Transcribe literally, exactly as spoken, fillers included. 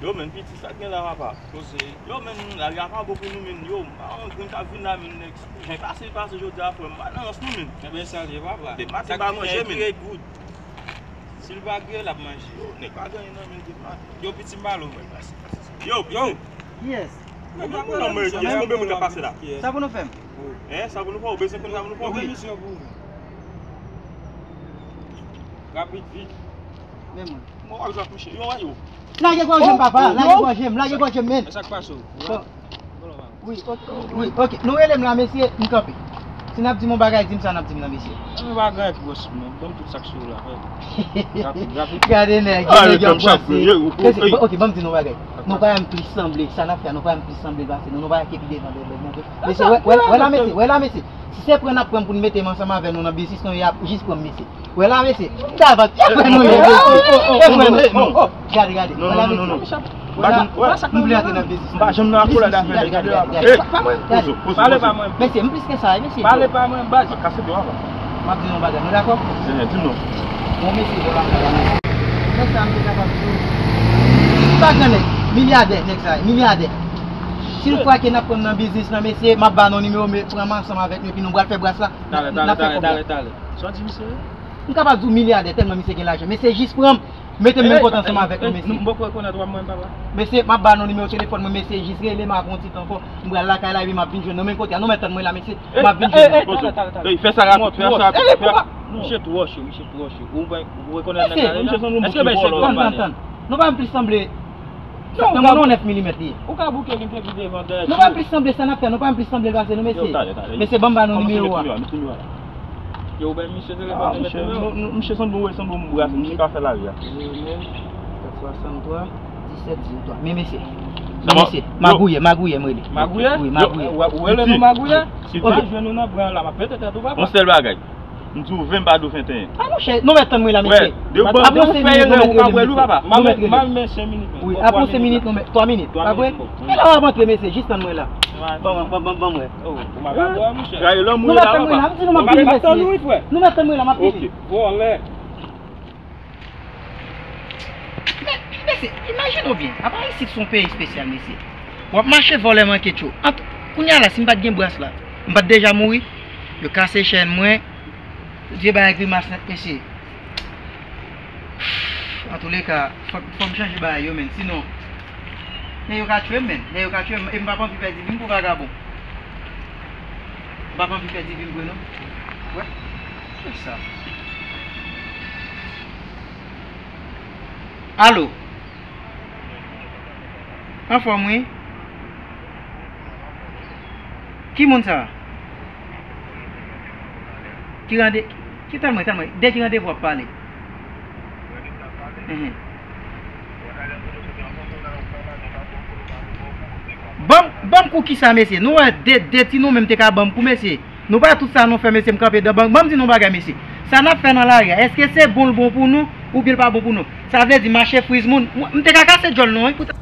Yo, men, piti, sa k gen la, papa? Koze. Yo, men, lari a pa bon pou nou, men. Yo, m pa wè yon grenn k ap vin la, men, nèg. Jan pase, pase jodi a, frè m, pa nan rans nou, men. Ebyen, sa l ye, papa. Depi maten m pa manje, men. Si l pa griye, l ap manje. Yo, nèg pa gen anyen nan men l depi maten. Yo, piti, m ba l yon mwen. Yo, yo. Yes. Mwen pa konn nan mwen, kiyès konbyen moun k ap pase la? Sa pou nou fè m? Hein, sa pou nou fè? Ou bezwen konn sa pou nou fè? Wi. Misye pou ou. Rapid, vit. Men mwen. Mwen wap jwe ak misye. Yo, yo. Lage gòje m, papa. Lage gòje m, lage gòje m, men. E sa k pase w? Bon. Wi, ok. Wi, ok. Nou rele m la, mesye, m kanpe. Si n ap di m yon bagay, di m sa n ap di m nan, mesye. Mwen pa gen bòs, non. Ban m tout sa k sou ou la, frè. Rapid, rapid. Gade nèg, nèg yo ap brase. Mesye, ok, ban m di nou yon bagay. Nou pa janm plis sanble, sa n ap fè a, nou pa janm plis sanble pase nou, nou pa janm pi devan, devan, devan. Mesye, wè, wè, wè la, mesye, wè la, mesye. Si se pran n ap pran pou n mete m ansanm avè nou nan biznis, nou y ap jis pran m, mesye. Wè la, mesye. M ta vann. E frè nou ye, mesye. E frè nou. Oh, oh, oh. Gade, gade. Wè la, mesye. Wè la, m vle antre nan biznis. M pa janm nan akolad avè nèg. Gade, gade, gade. Gade. Pale pa mwen. Mesye, m plis ke sa, mesye. Pale pa mwen, baz. Kase dwa, pa. M ap di nou yon bagay, nou dakò? Di nou. Bon, mesye, bon, la, mesye. Nèg sa, m te kapab di w. M pa gran nèg. Milyadè, nèg sa, milyadè. Si yon fwa ke n ap pran m nan biznis lan, mesye, m ap ba nou nimewo m, pran m ansanm avèk nou, epi nou pral fè bras la. Talè, talè, talè, talè, talè. Sa w di misye? M kapab di w milyadè tèlman misye gen lajan. Mesye jis pran m, mete m menm kote ansanm avèk nou, mesye. M poko rekonèt w ap mwen, papa. Mesye, m ap ba nou nimewo telefòn mwen, mesye, jis rele m avè yon ti tan ankò. M pral lakay la, epi m ap vin jwenn nou menm kote a. Nou mèt tann mwen la, mesye. M ap vin jwenn nou. Talè, talè, talè. Fè sa rapid, fè sa rapid. Misye twò cho, misye twò cho. Ou rekonèt nèg la deja? Èske mesye twò cho? Tann, tann, tann. Nou pa plis sanble. Non, ou ka bouke vin pi devan dèyè. Nou pa plis sanble, sa n ap fè, nou pa plis sanble pase nou, mesye. Mesye, ban m ba nou nimewo a. Yo, ou bay misye telefòn, misye sanble, sanble m brase, misye ka fè lari a. Zero neuf, kat swasanntwa, disèt, zero twa. Men mesye. Men mesye, Magouyè, Magouyè m rele. Magouyè? Wi, Magouyè. Ou rele nou Magouyè? Si pa jwenn nou nan bran la, m ap pete tèt ou, papa. Yon sèl bagay. M di w ven, m pa di w venteyen. A monchè, nou mèt tann mwen la, mesye. Depi w fè erè, ou pa wè l wi, papa. M ap men senk minit. Wi, apre senk minit, nou mèt, twa minit, pa vre? E la w ap antre, mesye, jis tann mwen la. Ban mwen, ban mwen, ban mwen. Ou makabra, monchè. Gade lòm ou ye la, papa. Nou mèt tann mwen la, m di nou m ap vini, mesye. Nou mèt tann mwen la, m ap vini. Ok. Vòlè. Men, mesye, imajine w byen, apa isit se yon peyi espesyal, mesye. W ap mache vòlè manke tchou. Ant, kounye a la, si m pa t gen bras la, m pa t deja mouri? Yo kase chèn mwen, vye bagay grimas nèt, mesye. Antouleka, fòk, fòk m chanje bagay yo, men, sinon, men yo ka tchwe m, men, men yo ka tchwe m, e m p ap anvi pèdi vi m pou vagabon. M p ap anvi pèdi vi m vre, non. Wè, se sa. Alo? Anfòm, wi. Ki moun sa a? Ki rande-, ki, tann mwen, tann mwen. De ki randevou w ap pale? Enhen. Ban m, ban m kou kisa, mesye? Nou wè de, de ti nou menm te ka ban m kou, mesye. Nou pa tout sa nou fè, mesye, m kanpe dan bank. Ban m di nou bagay, mesye. Sa n ap fè nan lari a, èske se bon l bon pou nou, oubyen l pa bon pou nou? Sa vle di mache friz moun. M, m te ka kase djòl nou, wi, pou ta-